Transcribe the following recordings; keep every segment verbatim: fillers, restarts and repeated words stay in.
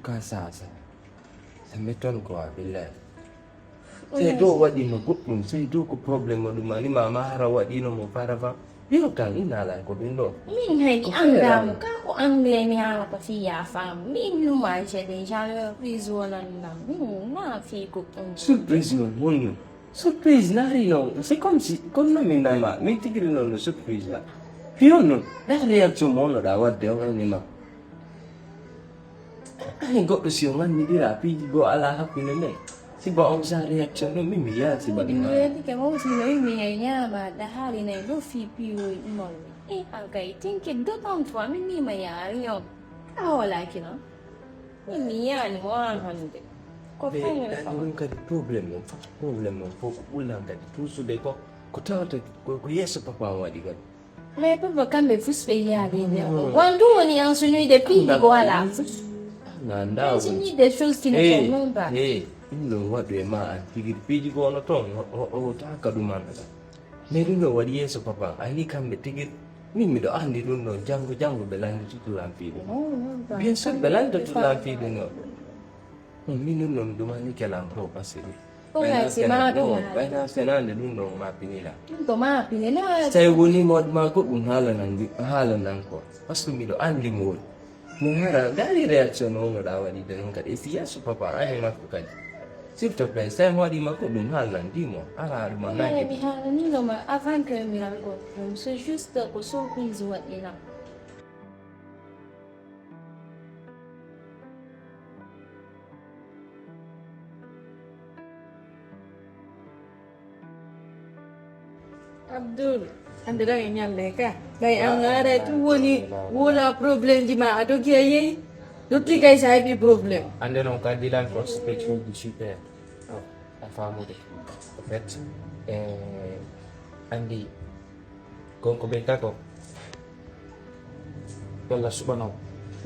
Ka sasa. Sambe ton ko wa billahi. Sey dow waɗino goɗɗum, sey dow ko problème waɗuma ni mama hara waɗino mo fara fa. Yo tan ina ala ko ɗum ɗo. Min hayni anndamo ka ko anglais mi haala ko fiya fam min numanche déjà le prise wonanna min na fi ko ɗum. Surprise non honno. Surprise nari non. C'est comme si comme non min nama min tigiri non no surprise la. Fiyon non. Ɗa réaction mo no ɗa wadde on anima. Ay goɗɗo si o nganndiɗira piiji goo alaa hakkunde nde. Siba on sa réaction ɗo min mi yaha siba ɗum. Ɗum weetike mom sino yimɓe e ñaamaɗa haalinay ɗo fii piiwoy ɗumol. E alkay tinke d'autant fois min nima yaari on. A hoolaaki non. Min mi yaani mo an hannde. Ko fañoy ɗum kadi problème mum fof problème mum fof ko ɓullan kadi toujours de ko ko tawata ko yeeso papa on waɗi kadi. Mais papa kamɓe fus ɓe yiyaade nder o wan ɗum woni en sunude piiji ko alaa. Sunude chose qui ne fait même pas. Ɗum ɗon waɗu e ma an tigir piiji ko ono toon o taka ɗum annata. Mais ɗum ɗon waɗi yeeso papa an ani kamɓe tigir min miɗo anndi ɗum ɗon janngo janngo ɓe lanndititulan fii ɗum. Bien sûr ɓe lanndititulan fii ɗum ɗon. Min ɗum ɗon ɗum ani kelan ko parce que. Ɗum hayti ma ɗum. Ɓayna senande ɗum ɗon ma pinila. Ɗum to ma pinila. Tawi woni mode ma ko ɗum haalanan haalanan ko. Parce que miɗo andi mo woni. Mo hara dali réaction no wonoɗa waɗide noon kadi e si yeeso papa an e makko kadi. S'il te plaît, tawi mo waɗi makko ɗum haalanan dimo ala ɗum a nagi. Mi haalanino ma avant que mi rango. C'est juste ko surprise waɗinam. Abdul, hande ɗo e ñalle ka ɓay an ara tun woni wula problème ji ma a dogi a yehi dotti kay sa heɓi problème. Ande noon ka dilan ko spécial du super a famude en fait e andi Gorko ɓe tato yo Allah suɓano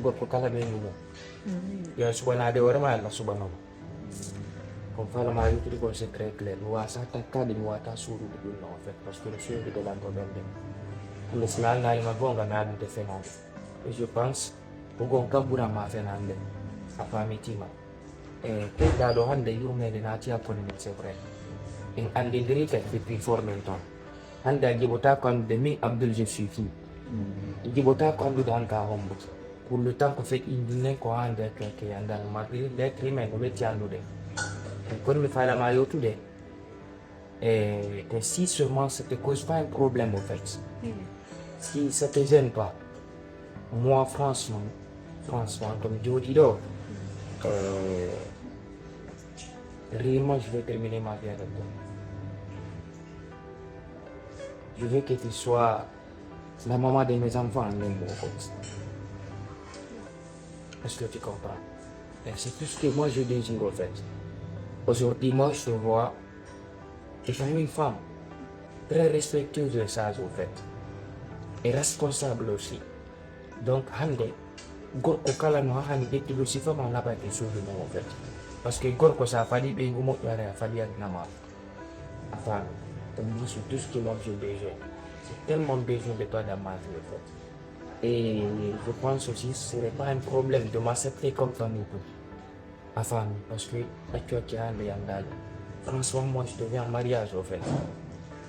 gorko kala ɓe ndumo yo suɓanade hoore ma Allah suɓano mo. Comme fala ma yewtude kon c'est très clair mi wasa takkade mi wata suuɗude ɗum no en fait parce que no sewdude lan ko ɓerde hande si nalnanima gonga nalude fenade et je pense ko gon kam ɓuranma fenande a famitima. E keɗɗa ɗo hande yurmede naati hakkunde men c'est vrai en andidiri kadi depuis fort longtemps hande a jiɓotako andude min Abdoul je suis fou jiɓotako andude han ka hombo pour le temps ko feƴƴi dunnen ko ha nder keke yandal malgré l'être humain ko metti andude kono mi faydama yewtude Et, et si seulement ça te cause pas un problème au fait, si ça te gêne pas, moi franchement, franchement, comme Dieu dit là, euh, réellement je vais terminer ma vie avec toi. Je veux que tu sois la maman de mes enfants en un mot. Est-ce que tu comprends? Et c'est tout ce que moi je désire au fait. Aujourd'hui, moi je te vois étant une femme très respectueuse et sage au fait. Et responsable aussi. Donc, hande, gorko kala no hani ƴettugo sifa ma laɓake suudu mum au fait. Parce que gorko sa faɗi ɓeygu moƴƴo ara a faɗi aduna ma. Enfin, pour moi, c'est tout ce que moi j'ai besoin. J'ai tellement besoin de toi dans ma vie, en fait. Et je pense aussi, ce n'est pas un problème de m'accepter comme ton époux. Ma famille, parce que accu acci hande yandali. Franchement, moi, je te viens en mariage, au fait.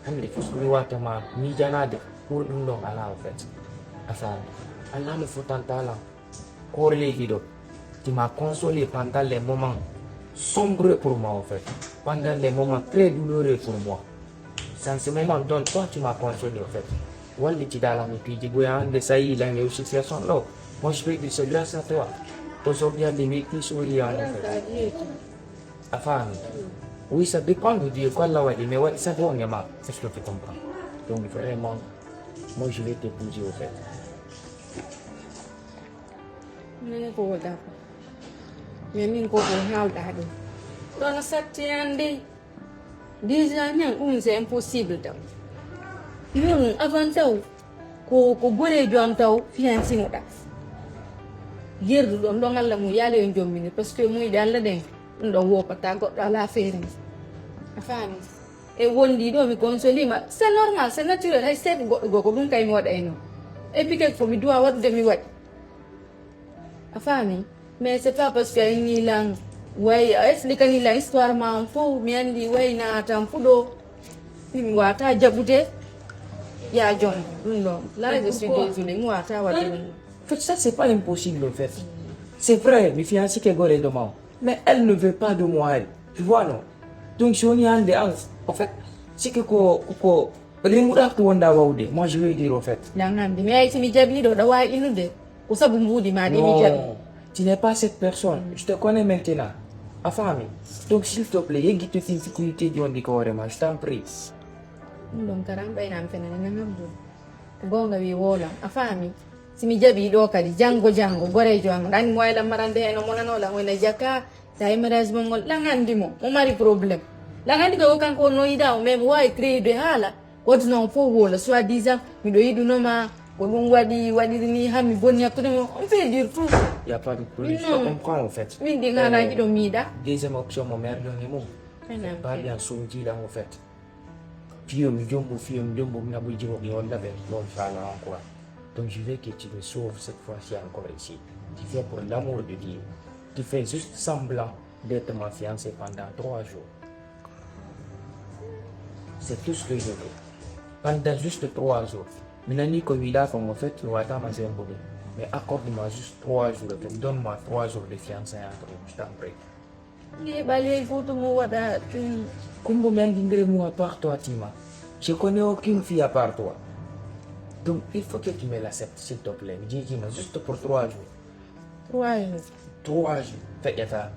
Hande, parce que mi wata ma miijanade pour ɗum ɗon ala, au fait. Ma famille, Allah no fotanta lan. Hoore leydi ɗo, tu m'as consolé pendant les moments sombres pour moi en fait, pendant les moments très douloureux pour moi. C'est en ce moment donc toi tu m'as consolé en fait. Walliti dala mi piiji boya hande sa yi lan yew situation ɗo. Moi je peux dire c'est grâce à toi. Aujourd'hui hande mi ki souri en fait. A faami. Oui, ça dépend de Dieu ko Allah waɗi mais waɗi sa gonge ma. Est-ce que tu comprends? Donc vraiment moi je vais t'épouser au fait. Minen ko woɗɗa ko mais min ko ko haalɗa ɗum ɗono satti an de déjà ñan ɗum c'est impossible taw ɗum avant taw ko ko gorejo am taw fiyan simoɗa yerdu ɗon ɗon allah mum yaali en jommini parce que muyɗe allah ɗen ɗum ɗon wopata goɗɗo ala feere a faami e wondi ɗo mi consolima c'est normal c'est naturel hay seeɗa goɗɗo goo ko ɗum kay mi waɗayno et puis kadi ko mi duwa waɗude mi waɗi a faami Mais c'est pas parce que a inni lan, way a explique ni lan histoire ma on fof, mi andi way na tan fuɗo. Mi wata jaɓude. Ya jom ɗum ɗon. Là, je suis désolée, mi wata waɗde ɗum. En fait, ça, c'est pas impossible, en fait. C'est vrai, mi fiancé ke gore de moi. Mais elle ne veut pas de moi, elle. Tu vois, non? Donc, si on y a un déhanche, en fait, c'est que ko, ko, ko, les moutards, tout le monde a waoude. Moi, je vais dire, en fait. Lan hannde mi ay si mi jaɓi ɗo ɗa waawi inude. Ko sabu mbuuɗi ma ɗi mi jaɓi. Non, tu n'es pas cette personne. Je te connais maintenant. A faami. Donc, s'il te plaît, yeggito sensibilité jooɗi ko hoore ma, je t'en prie. Ɗum ɗon karam ɓayna mi fenana nangam ɗum. Ko goonga wi woolam. A faami. Si mi jaɓi ɗo kadi, janngo, janngo, goreejo am. Ɗan mo waylam marande heen o monano lan wona jaka. Tawi mariage mon ngol, lan anndi mo? Mo mari problème. Lan anndi ko kanko wonno yiɗa o, mais mo waawi créer de haala. Ko aduna on fof woola, soit disant, miɗo yiɗuno ma, ko ɗum waɗi, waɗiri ni, han mi bonni hakkunde mon. On peut dire tout. Y a pas de problème, je te comprends, en fait. Min ɗin haalaaji ɗo mi yiɗa. Deuxième option mo merɗon e mum. Pas bien, so jiilan, en fait. Fiyo mi jombo, fiyo mi jombo, mi haɓoy jiwo mi holla ɓe. Non, ça, non, quoi. Donc, je veux que tu me sauves cette fois-ci encore ici. Tu fais pour l'amour de Dieu. Tu fais juste semblant d'être ma fiancée pendant trois jours. C'est tout ce que je veux. Pendant juste trois jours. Mi nani ko wiɗa ko, en fait, mi wata ma sembude. Mais accorde-moi juste trois jours. Donne-moi trois jours de fiançailles entre nous, je t'en prie. Ni ɓaleeguutu mo waɗa ɗum. Kumbo mi anndi ndere mo à part toi, Tima. Je connais aucune fille à part toi. Donc, il faut que tu me l'acceptes, s'il te plaît. Mi jejima juste pour trois jours. Trois jours. Trois jours. Feƴƴata.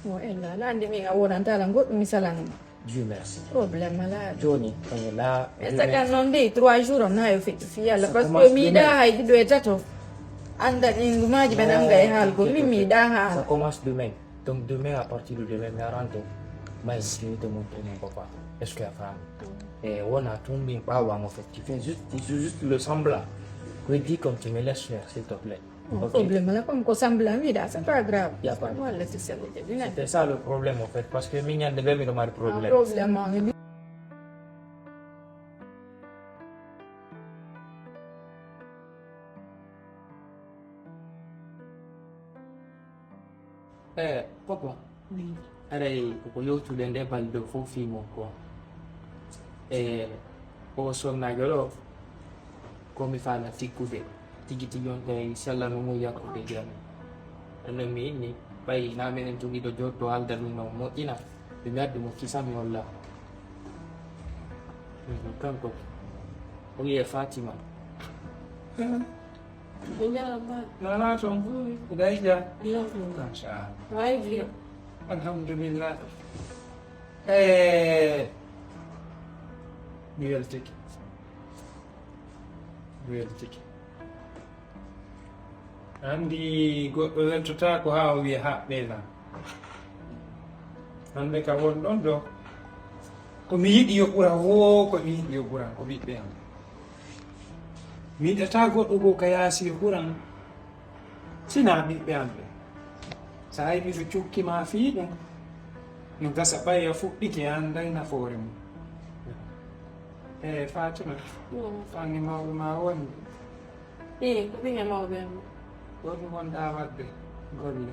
Mo en la, la anndi min a wonanta la goɗɗum mi salanama. Dieu merci. Problème alaa. Jooni, eh, la. E sagan noon de, trois jours on na yo feƴƴi fii Yalla, parce que mi yiɗa hay ɗiɗo e tato annda ɗin ndumaaji ɓe nannga e haalgol. Min mi yiɗa haala. Ça commence demain. Donc demain, à partir de demain, mi aran to. May, je vais te montrer mon papa. Est-ce que a faami? E wona tun mbin ɓaawan, en fait. Tu fais juste, tu fais juste le semblant. Redis comme tu me laisses faire, s'il te plaît. Ok. Problème la, comme ko semblant mi yiɗa, c'est pas grave. Y a pas de Walla si semblant. C'était ça le problème, en fait, parce que min ñande ɓe miɗo mari problème. Problème on. Eh, papa. Aray koko yewtude nde balɗe ɗo fof fii mon ko. E o sonnaajo ɗo, ko mi faala tiggude. Tigi tigi on tawi sellano mum yakkude jam. Ɗum ɗon mi inni, ɓay na minen tun ɗiɗo jooɗo haalda ɗum no moƴƴina. Ɓe mi addi mo kisa mi holla. Mhm, kanko. O wiye Fatima. Ɓe ñaama. Nana toon. Mbaɗa e jam? Machallah. Waay. Alhamdulillah. Eh, mi weltike. Mi weltike. Anndi goɗɗo weltotaako haa o wiya haɓɓee lan. Hannde ka won ɗon ɗo. Ko mi yiɗi yo ɓura woo, ko mi yiɗi yo ɓuran, ko ɓiɓɓe am. Mi yiɗataa goɗɗo goo ka yaasi yo ɓuran. Sinaa ɓiɓɓe am ɓe. So a yi miɗo cukki ma fii ɗum, no gasa ɓay a fuɗɗike a annday nafoore mum. E Fatima, fanni mawɓe ma wonde? Ii, ko ɓiɓɓe mawɓe am. Ko ɗum wonɗaa waɗde golle?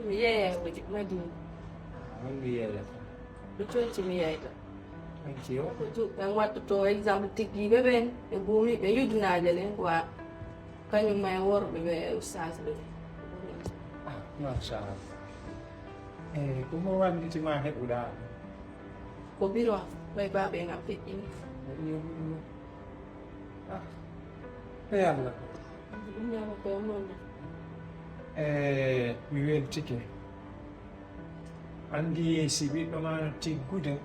Mi yeeya ko Madina. Wonde yeeya. Ɗo coñci mi yeyta. Thank you. Ko juɓɓe wattotoo exemple tiggiiɓe ɓen, ɓe guumiiɓe yudunaaje ɗen, quoi. Kañum ma e worɓe ɓe e ustaas ɓe. Ah, machallah. Eh, ko mo walliti ma heɓuɗaa ɗum? Ko biro am, ɓay baaɓe ngam feƴƴini. Ah, e Allah. Ɗum ñaama ko e mon. Eh, mi weltike. Anndi si ɓiɗɗo ma no tiggude,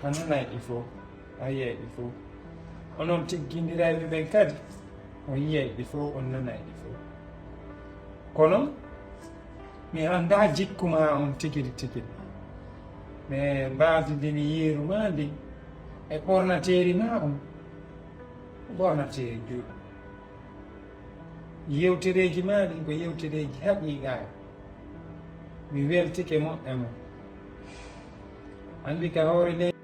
a nanay ɗi fof, a yiyay ɗi fof. Onon tiggindirayɓe ɓen kadi, on yiyay ɗi fof, on nanay ɗi fof. Kono mi anndaa jikku ma on tigiri tigiri. Mais mbaadi ndi mi yiiru ma ndin e ɓornateeri ma on, ɓornateeri juuɗe. Yewtereeji maa ɗin ko yewtereeji haqiiqaaji. Mi weltike moƴƴa mon. Anndi ka hoore leydi